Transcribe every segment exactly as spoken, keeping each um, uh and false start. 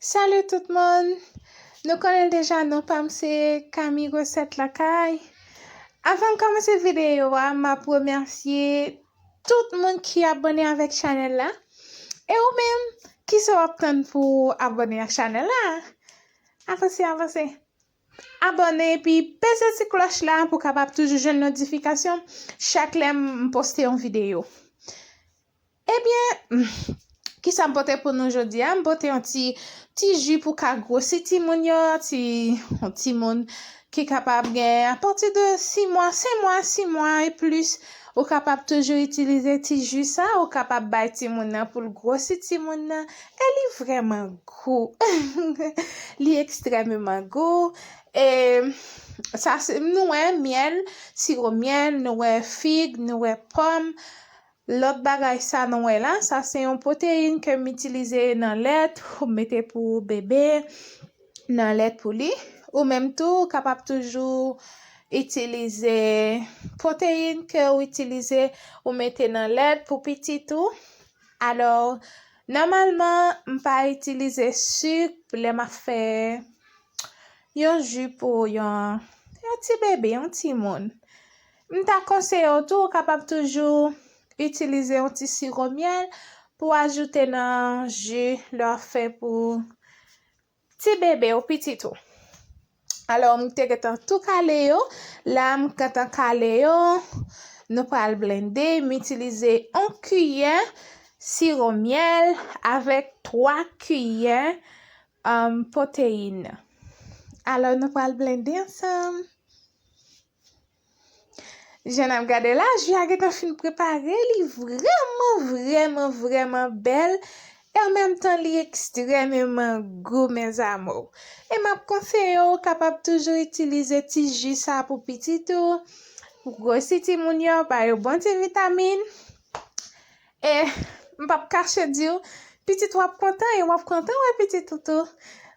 Salut tout moun! Nou konnen deja non pa m se Kami Resèt Lakay. Avan m kòmanse videyo a, m ap remèsye tout moun ki abòne avèk chanèl la. E ou menm, kisa w ap tann pou w abòne ak chanèl la? Avanse, avanse. Abòne epi peze ti klòch la pou w kapab toujou jwenn notifikasyon chak lè m poste yon videyo. Ebyen, kisa m pote pou nou jodi a? M pote yon ti, ti ji pou ka gwosi timoun yo, ti, yon timoun ki kapab gen apati de sis mwa, senk mwa, sis mwa e plis, ou kapab toujou itilize ti ji sa, ou kapab bay timoun nan pou l gwosi timoun nan. E li vrèman gou. Li ekstrèmeman gou. E sa se, nou wè myèl, siwo myèl, nou wè fig, nou wè pòm. Lòt bagay sa nou wè la, sa se yon pwoteyin ke m itilize nan lèt, ou mete pou bebe, nan lèt pou li. Ou menm tou, ou kapab toujou itilize pwoteyin ke ou itilize, ou mete nan lèt pou pitit ou. Alò, nòmalman, m pa itilize sik lè m ap fè yon ji pou yon, yon ti bebe, yon timoun. M ta konseye w tou, ou kapab toujou itilize yon ti siwo myèl pou ajoute nan ji lè w ap fè pou ti bebe ou pitit ou. Alò, m te gentan tou kale yo. La, m gentan kale yo. Nou pral blende. M itilize yon kiyè siwo myèl avèk twa kiyè, um, pwoteyin. Alò, nou pral blende ansanm. Jan n ap gade la, ji a gentan fin prepare, li vrèman, vrèman, vrèman bèl. E an menm tan, li ekstrèmeman gou, mes amours. E m ap konseye w kapab toujou itilize ti ji sa pou pitit ou, pou gwosi timoun yo, ba yo bon ti vitamin. E m p ap kache di w, pitit ou ap kontan e w ap kontan wè pitit ou tou.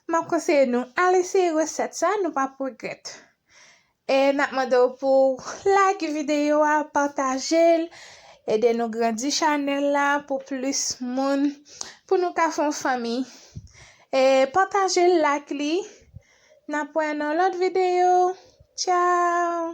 M ap konseye nou al eseye resèt sa, nou p ap regrèt. E n ap mande w pou w like videyo a, pataje l, ede nou grandi chanèl la pou plis moun, pou nou ka fè yon fanmi. E pataje l, like li. N ap wè nan lòt videyo. Tchao!